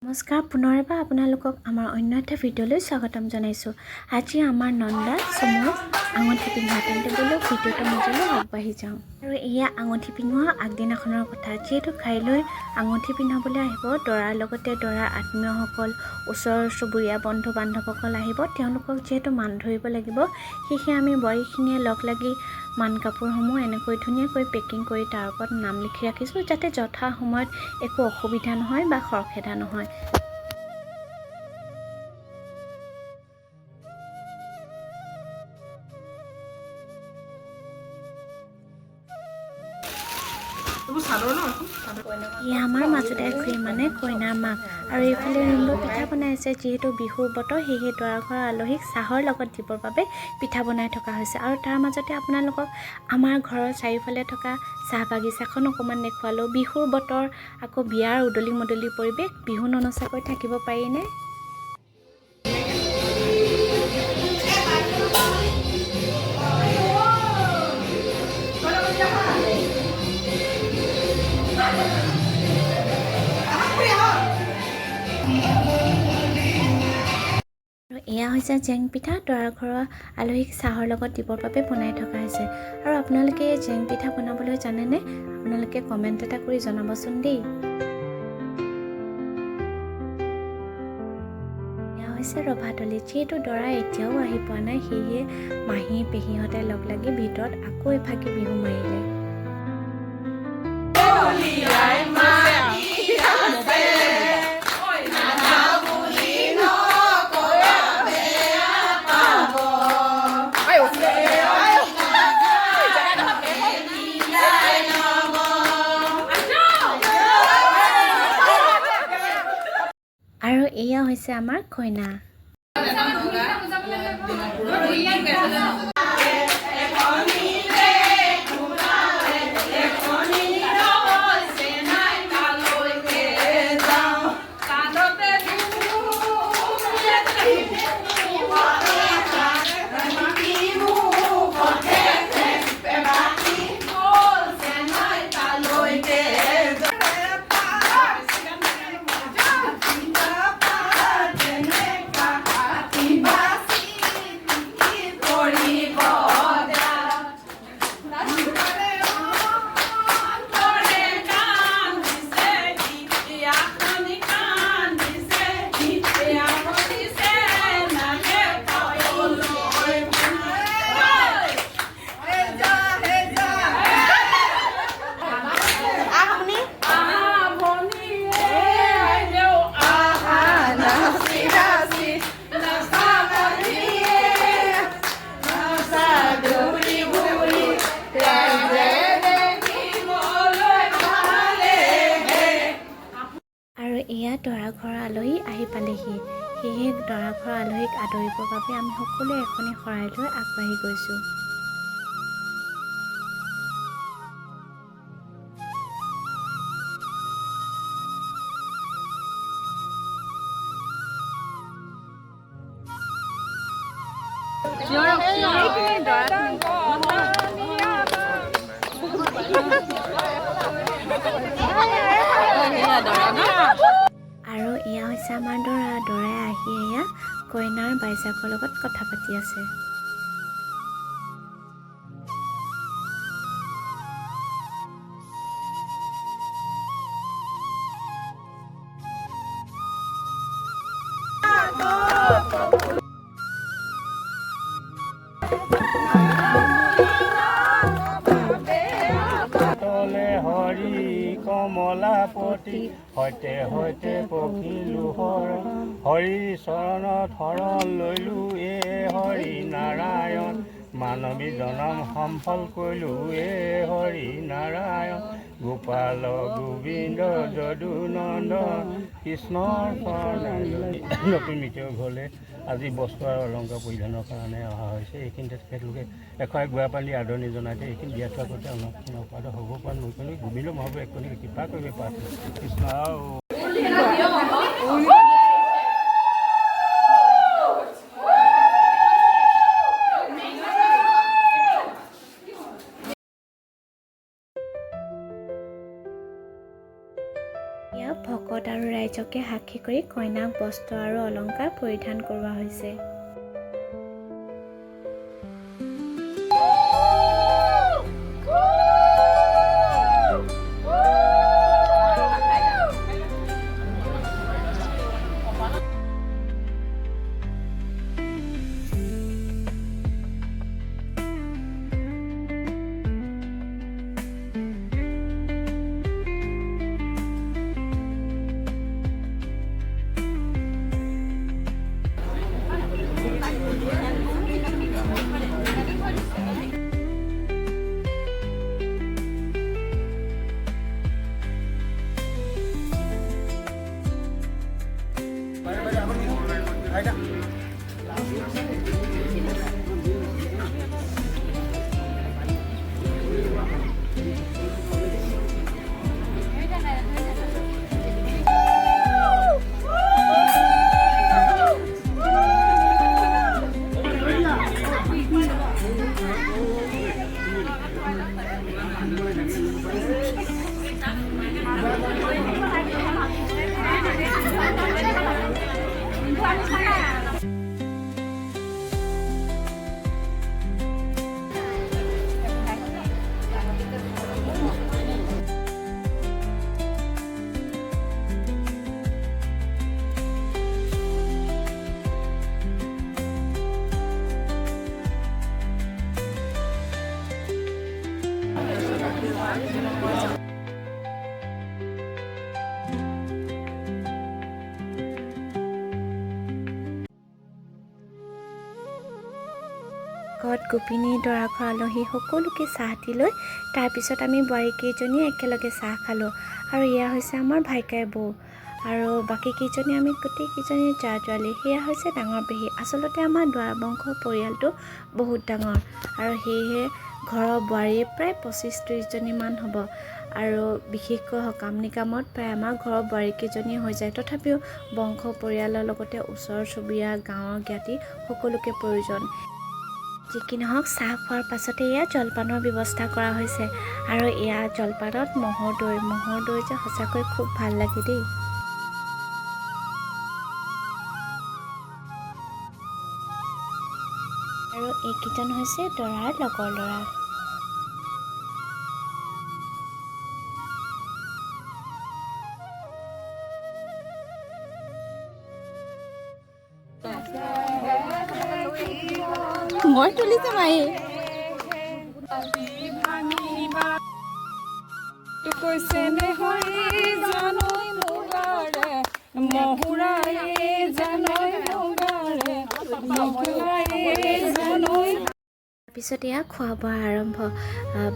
নমস্কাৰ, পুনৰ এবাৰ আপোনালোকক আমাৰ অন্য এটা ভিডিঅ'লৈ স্বাগতম জনাইছোঁ। আজি আমাৰ নন্দা চমুৰ আঙুঠি পিন্ধোৱা। তেন্তে ব'লক, ভিডিঅ'টোৰ মাজলৈ আগবাঢ়ি যাওঁ। আৰু এয়া আঙুঠি পিন্ধোৱা আগদিনাখনৰ কথা। যিহেতু কাইলৈ আঙুঠি পিন্ধাবলৈ আহিব দৰাৰ লগতে দৰাৰ আত্মীয়সকল, ওচৰ চুবুৰীয়া, বন্ধু বান্ধৱসকল আহিব। তেওঁলোকক যিহেতু মান ধৰিব লাগিব, সেয়েহে আমি বোৱাৰীখিনিয়ে লগ লাগি মান কাপোৰসমূহ এনেকৈ ধুনীয়াকৈ পেকিং কৰি তাৰ ওপৰত নাম লিখি ৰাখিছোঁ, যাতে যথা সময়ত একো অসুবিধা নহয় বা খৰখেদা নহয়। এইবোৰ চাদৰ ন এখন চাদৰ। এয়া আমাৰ মাজুদাই খুৰী, মানে কইনাৰ মাক। আৰু এইফালে ৰুমটো পিঠা বনাই আছে। যিহেতু বিহুৰ বতৰ, সেয়েহে দৰা ঘৰৰ আলহীক চাহৰ লগত দিবৰ বাবে পিঠা বনাই থকা হৈছে। আৰু তাৰ মাজতে আপোনালোকক আমাৰ ঘৰৰ চাৰিওফালে থকা চাহ বাগিচাখন অকণমান দেখুৱালোঁ। বিহুৰ বতৰ, আকৌ বিয়াৰ উদলি মুদলি পৰিৱেশ, বিহু ননচাকৈ থাকিব পাৰিনে? আৰু এয়া হৈছে জেং পিঠা। দৰা ঘৰৰ আলহীক চাহৰ লগত দিবৰ বাবে বনাই থকা হৈছে। আৰু আপোনালোকে এই জেং পিঠা বনাবলৈ জানেনে? আপোনালোকে কমেণ্ট এটা কৰি জনাবচোন দেই। এয়া হৈছে ৰভাতলী। যিহেতু দৰা এতিয়াও আহি পোৱা নাই, সেয়েহে মাহী পেহীহঁতে লগ লাগি ভিতৰত আকৌ এফাকি বিহু মাৰিলে। আৰু এয়া হৈছে আমাৰ কইনা। আৰু এয়া দৰা ঘৰৰ আলহী আহি পালেহি। সেয়েহে দৰা ঘৰৰ আলহীক আদৰিবৰ বাবে আমি সকলোৱে এখনি শৰাই লৈ আগবাঢ়ি গৈছোঁ। আৰু এয়া হৈছে আমাৰ দৰা। দৰাই আহি এয়া কইনাৰ বাইজাকৰ লগত কথা পাতি আছে। তলে হৰি কমলাপতি, সৈতে সৈতে পখিলো হৰ। হৰি চৰণত শৰণ লৈলো এ হৰি নাৰায়ণ, মানৱী জনম সফল কৰিলো এ হৰি নাৰায়ণ। গোপাল গোবিন্দ যদু নন্দন, কৃষ্ণৰ চৰণে। নতুন মৃতকৰ ঘৰলৈ আজি বস্ত্ৰ আৰু অলংকাৰ পৰিধানৰ কাৰণে অহা হৈছে। এইখিনিতে তেখেতলোকে এশ এক গুৱা পানী আদৰণি জনাইছে। এইখিনি দিয়া থোৱা কৰোঁতে অলপ অপৰাধ হ'ব পাৰে। মই কিন্তু গোবিন্দ মহাপ্ৰভু একনি কৃপা কৰিব প্ৰাৰ্থনা। কৃষ্ণ। এয়া ভকত আৰু ৰাইজৰ ৰাইজকে সাক্ষী কৰি কইনাক বস্ত্ৰ আৰু অলংকাৰ পৰিধান কৰোৱা হৈছে। ঘৰত গোপিনী, দৰা ঘৰ আলহী সকলোকে চাহ দি লৈ তাৰপিছত আমি বোৱাৰীকেইজনীয়ে একেলগে চাহ খালোঁ। আৰু এয়া হৈছে আমাৰ ভাইকাই বৌ আৰু বাকী কেইজনী আমি গোটেইকেইজনী জা জোৱালী। সেয়া হৈছে ডাঙৰ পেহী। আচলতে আমাৰ দুৱাৰ বংশৰ পৰিয়ালটো বহুত ডাঙৰ আৰু সেয়েহে ঘৰৰ বোৱাৰীয়ে প্ৰায় 25-30জনীমান হ'ব আৰু বিশেষকৈ সকাম নিকামত প্ৰায় আমাৰ ঘৰৰ বোৱাৰীকেইজনীয়ে হৈ যায়। তথাপিও বংশ পৰিয়ালৰ লগতে ওচৰ চুবুৰীয়া, গাঁৱৰ জ্ঞাতি সকলোকে প্ৰয়োজন। যি কি নহওক, চাহ খোৱাৰ পাছতে এয়া জলপানৰ ব্যৱস্থা কৰা হৈছে আৰু এয়া জলপানত ম'হৰ দৈ। ম'হৰ দৈ যে সঁচাকৈ খুব ভাল লাগে দেই। আৰু এইকেইজন হৈছে দৰাৰ লগৰ ল'ৰা। মই তুলিছো মাহী। কৈছে হৰি জানৈ মুগাৰে মহুৰাই জানৈ মুগাৰে মহুৰাই জানৈ। তাৰপিছত এয়া খোৱা বোৱা আৰম্ভ।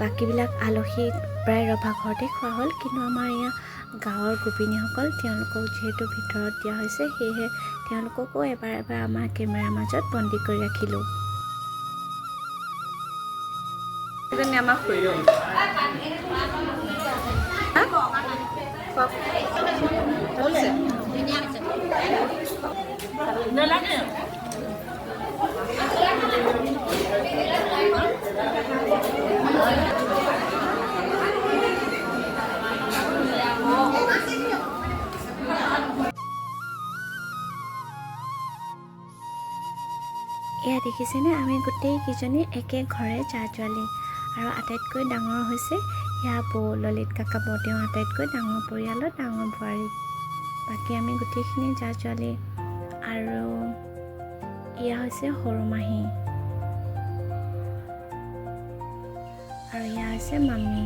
বাকীবিলাক আলহী প্ৰায় ৰভা ঘৰতে খোৱা হ'ল, কিন্তু আমাৰ এয়া গাঁৱৰ গোপিনীসকল, তেওঁলোকক যিহেতু ভিতৰত দিয়া হৈছে, সেয়েহে তেওঁলোককো এবাৰ এবাৰ আমাৰ কেমেৰাৰ মাজত বন্দী কৰি ৰাখিলোঁ। এজনী আমাৰ খুৰীদেউ। এয়া দেখিছেনে, আমি গোটেইকেইজনী একে ঘৰে জা জোৱালী আৰু আটাইতকৈ ডাঙৰ হৈছে এয়া বৌ, ললিত কাকা বৌ। তেওঁ আটাইতকৈ ডাঙৰ পৰিয়ালৰ ডাঙৰ বোৱাৰী। বাকী আমি গোটেইখিনি জা জোৱালী। আৰু এয়া হৈছে সৰু মাহী আৰু এয়া হৈছে মামী।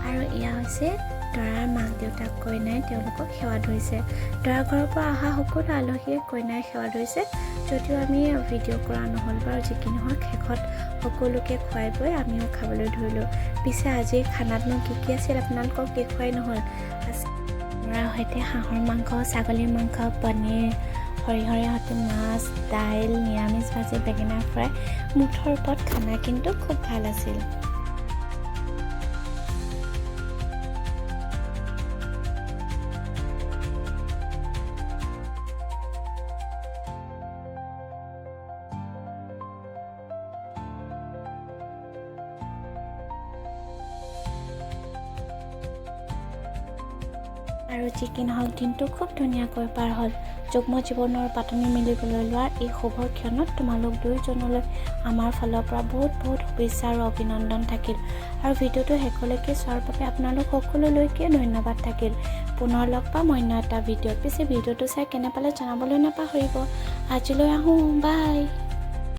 আৰু এয়া হৈছে দৰাৰ মাক দেউতাক, কইনাই তেওঁলোকক সেৱা ধৰিছে। দৰা ঘৰৰ পৰা অহা সকলো আলহীয়ে কইনাই সেৱা ধৰিছে, যদিও আমি ভিডিঅ' কৰা নহ'ল বাৰু। যি কি নহওক, শেষত সকলোকে খুৱাই বৈ আমিও খাবলৈ ধৰিলোঁ। পিছে আজিৰ খানাতনো কি কি আছিল আপোনালোকক দেখুৱাই নহ'ল। কোমোৰাৰ সৈতে হাঁহৰ মাংস, ছাগলীৰ মাংস, পনীৰ, সৰিয়হৰে সৈতে মাছ, দাইল, নিৰামিষ ভাজি, বেঙেনা ফ্ৰাই, মুঠৰ ওপৰত খানা কিন্তু খুব ভাল আছিল। আৰু যি কি নহওক, দিনটো খুব ধুনীয়াকৈ পাৰ হ'ল। যুগ্ম জীৱনৰ পাতনি মেলিবলৈ লোৱাৰ এই শুভ ক্ষণত তোমালোক দুয়োজনলৈ আমাৰ ফালৰ পৰা বহুত বহুত শুভেচ্ছা আৰু অভিনন্দন থাকিল। আৰু ভিডিঅ'টো শেষলৈকে চোৱাৰ বাবে আপোনালোক সকলোলৈকে ধন্যবাদ থাকিল। পুনৰ লগ পাম অন্য এটা ভিডিঅ'ত। পিছে ভিডিঅ'টো চাই কেনে পালে জনাবলৈ নাপাহৰিব। আজিলৈ আহোঁ, বাই।